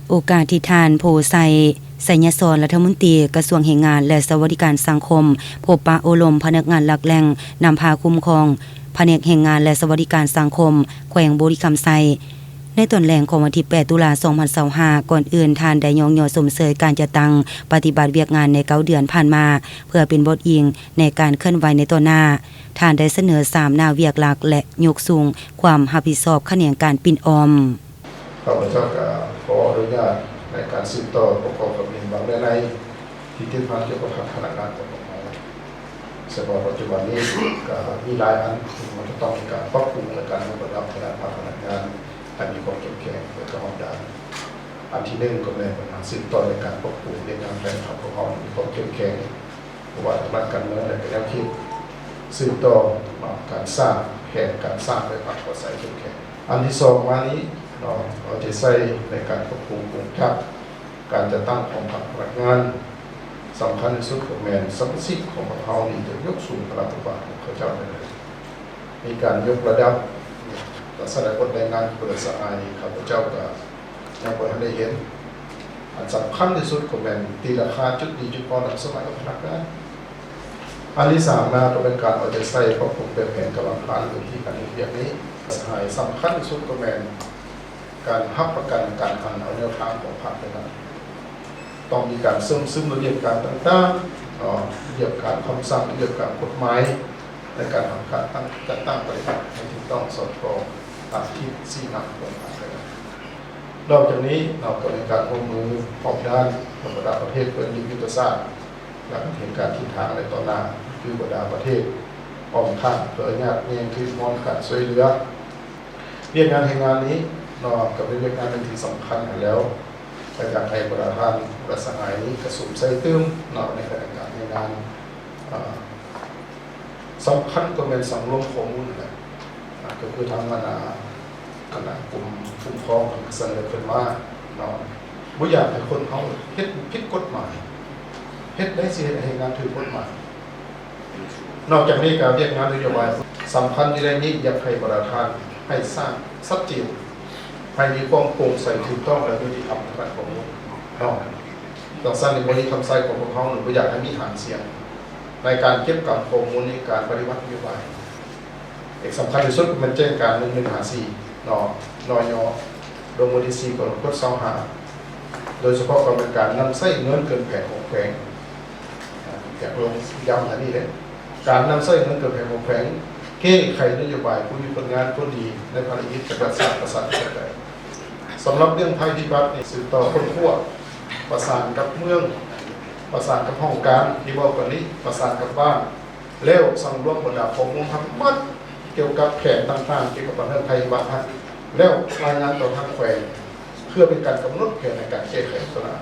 ໂອກາດທີ່ທ່ານ ໂພໄຊ ໄຊຍະສອນ ລັດຖະມົນຕີກະຊວງແຮງງານ ແລະ ສະຫວັດດີການສັງຄົມ ພົບປະໂອ້ລົມພະນັກງານຫຼັກແຫຼ່ງນຳພາຄຸ້ມຄອງ ພະແນກແຮງງານ ແລະ ສະຫວັດດີການສັງຄົມ ແຂວງບໍລິຄຳໄຊ ໃນຕອນແລງຂອງວັນທີແປດ ຕຸລາ ສອງພັນຊາວຫ້າ ກ່ອນອື່ນທ່ານໄດ້ຍ້ອງຍໍຊົມເຊີຍການຈັດຕັ້ງປະຕິບັດວຽກງານໃນເກົ້າເດືອນຜ່ານມາ ເພື່ອເປັນບອດອີງໃນການເຄື່ອນໄຫວໃນຕໍ່ໜ້າ. ທ່ານໄດ້ສະເໜີສາມໜ້າວຽກຫຼັກ ແລະ ຍົກສູງຄວາມຮັບຜິດຊອບຂະແໜງການປິ່ນອ້ອມ. ຂ້າພະເຈົ້າກໍຂໍອະນຸຍາດໃນການສືບຕໍ່ປະກອບກັບເຫັນບາງເນື້ອໃນທີ່ຕິດພັນກ່ຽວກັບພະນັກງານຂອງພວກເຮົາ. ສະເພາະປັດຈຸບັນນີ້ກໍມີຫຼາຍອັນທີ່ມັນຈະຕ້ອງມີການປັບປຸງ ແລະ ການຍົກລະດັບໃນດ້ານພາກພະນັກງານໃຫ້ມີຄວາມເຂັ້ມແຂງ ແລະ ກໍຮອບດ້ານ. ອັນທີໜຶ່ງກໍແມ່ນບັນຫາສືບຕໍ່ໃນການປັບປຸງວຽກງານແຂວງຂອງພວກເຮົາໃຫ້ມີຄວາມເຂັ້ມແຂງ ບໍ່ວ່າທາງດ້ານການເມືອງ ແລະ ກະແນວຄິດ ສືບຕໍ່ເນາະ ການສ້າງແຜນການສ້າງ ແລະ ພັກອາໄສເຂັ້ມແຂງ. ອັນທີສອງມານີ້ເນາະ ເອົາໃຈໃສ່ໃນການປັບປຸງໂຄງຈັກການຈັດຕັ້ງຂອງພັກພະນັກງານ. ສຳຄັນທີ່ສຸດກໍແມ່ນສະມາຊິກຂອງພວກເຮົານີ້ຈະຍົກສູງພາລະບົດບາດຂອງເຂົາເຈົ້າໄດ້ເລີຍ. ມີການຍົກລະດັບ ລັກສະນະບົດລາຍງານຂອງສະຫາຍ ຂ້າພະເຈົ້າກໍຍັງບໍ່ທັນໄດ້ເຫັນ. ອັນສຳຄັນທີ່ສຸດກໍແມ່ນຕີລາຄາຈຸດດີຈຸດອ່ອນນຳສະໝັກພະນັກງານ. ອັນທີສາມມາກໍແມ່ນການເອົາໃຈໃສ່ປັບປຸງແປງແຜນກຳລັງພາ ຫຼື ວິທີການເຮັດວຽກນີ້. ສະຫາຍ ສຳຄັນທີ່ສຸດກໍແມ່ນການຮັບປະກັນການຫັນເອົາແນວທາງຂອງພັກໄດ້ນຳ. ຕ້ອງມີການເຊື່ອມຊຶມລະບຽບການຕ່າງໆເນາະ, ລະບຽບການ, ຄຳສັ່ງ, ລະບຽບການ, ກົດໝາຍ ໃນການທຳການຕັ້ງ, ຈັດຕັ້ງປະຕິບັດໃຫ້ຖືກຕ້ອງສອດຄ່ອງຕາມທິດຊີ້ນຳຂອງພັກໄດ້ນຳ. ນອກຈາກນີ້ເນາະ ກໍມີການຮ່ວມມືຮອບດ້ານກັບບັນດາປະເທດເພື່ອນມິດຍຸດທະສາດ ແລະ ເຫັນການທິດທາງໃນຕໍ່ໜ້າ ຄືບັນດາປະເທດອ້ອມຂ້າງ ເພື່ອອະນຸຍາດແຍ່ງທຶນຮອນການຊ່ວຍເຫຼືອ. ວຽກງານແຮງງານນີ້ເນາະ ກໍເປັນວຽກງານໜຶ່ງທີ່ສຳຄັນຫັ້ນແລ້ວ. ກໍຢາກໃຫ້ບັນດາທ່ານ ແລະ ສະຫາຍນີ້ກະສຸມໃສ່ຕື່ມເນາະ ໃນຂະແໜງການແຮງງານ. ອາ ສຳຄັນກໍແມ່ນສັງລວມຂໍ້ມູນຫັ້ນແຫຼະ ອາ ກໍຄືທາງບັນດາ ອັນນະ ກຸ່ມຄຸ້ມຄອງເພິ່ນກະສະເໜີຂຶ້ນມາເນາະ ບໍ່ຢາກໃຫ້ຄົນເຮົາເຮັດຜິດກົດໝາຍ. ເຮັດໃດຊິເຮັດໃຫ້ເຮັດງານຖືກກົດໝາຍ. ນອກຈາກນີ້ກໍວຽກງານນະໂຍບາຍສຳຄັນຢູ່ໃນນີ້ ຢາກໃຫ້ບັນດາທ່ານໃຫ້ສ້າງຊັດເຈນ ໃຫ້ມີຄວາມໂປ່ງໃສ, ຖືກຕ້ອງ ແລະ ຍຸຕິທຳທາງດ້ານຂໍ້ມູນເນາະ. ຈັ່ງຊັ້ນນີ້ ບໍລິຄຳໄຊຂອງພວກເຮົານີ້ ບໍ່ຢາກໃຫ້ມີຫາງສຽງໃນການເກັບກຳຂໍ້ມູນໃນການປະຕິບັດນະໂຍບາຍ. ເອກສຳຄັນທີ່ສຸດແມ່ນແຈ້ງການໜຶ່ງໜຶ່ງຫ້າສີ່ເນາະ ນຍ ລົງວັນທີສີ່ກໍລະກົດຊາວຫ້າ ໂດຍສະເພາະກໍແມ່ນການນຳໃຊ້ເງິນເກີນແຜນຂອງແຂວງ. ຢາກລົງຢ້ຳອັນນີ້ເດ້ ການນຳໃຊ້ເງິນເກີນແຜນຂອງແຂວງ ແກ້ໄຂນະໂຍບາຍຜູ້ມີຜົນງານຄົນດີໃນພາລະກິດປະຕິວັດຊາດ ປະຊາທິປະໄຕ. ສຳລັບເລື່ອງໄພພິບັດນີ້ ສືບຕໍ່ຄົ້ນຄວ້າ ປະສານກັບເມືອງ ປະສານກັບຫ້ອງການທີ່ເວົ້າກັນນີ້ ປະສານກັບບ້ານ ແລ້ວສັງລວມບັນດາຂໍ້ມູນທັງໝົດກ່ຽວກັບແຜນຕ່າງໆ ກ່ຽວກັບບັນຫາໄພພິບັດຫັ້ນ ແລ້ວລາຍງານຕໍ່ທາງແຂວງ ເພື່ອເປັນການກຳນົດແຜນໃນການແກ້ໄຂບັນຫາ.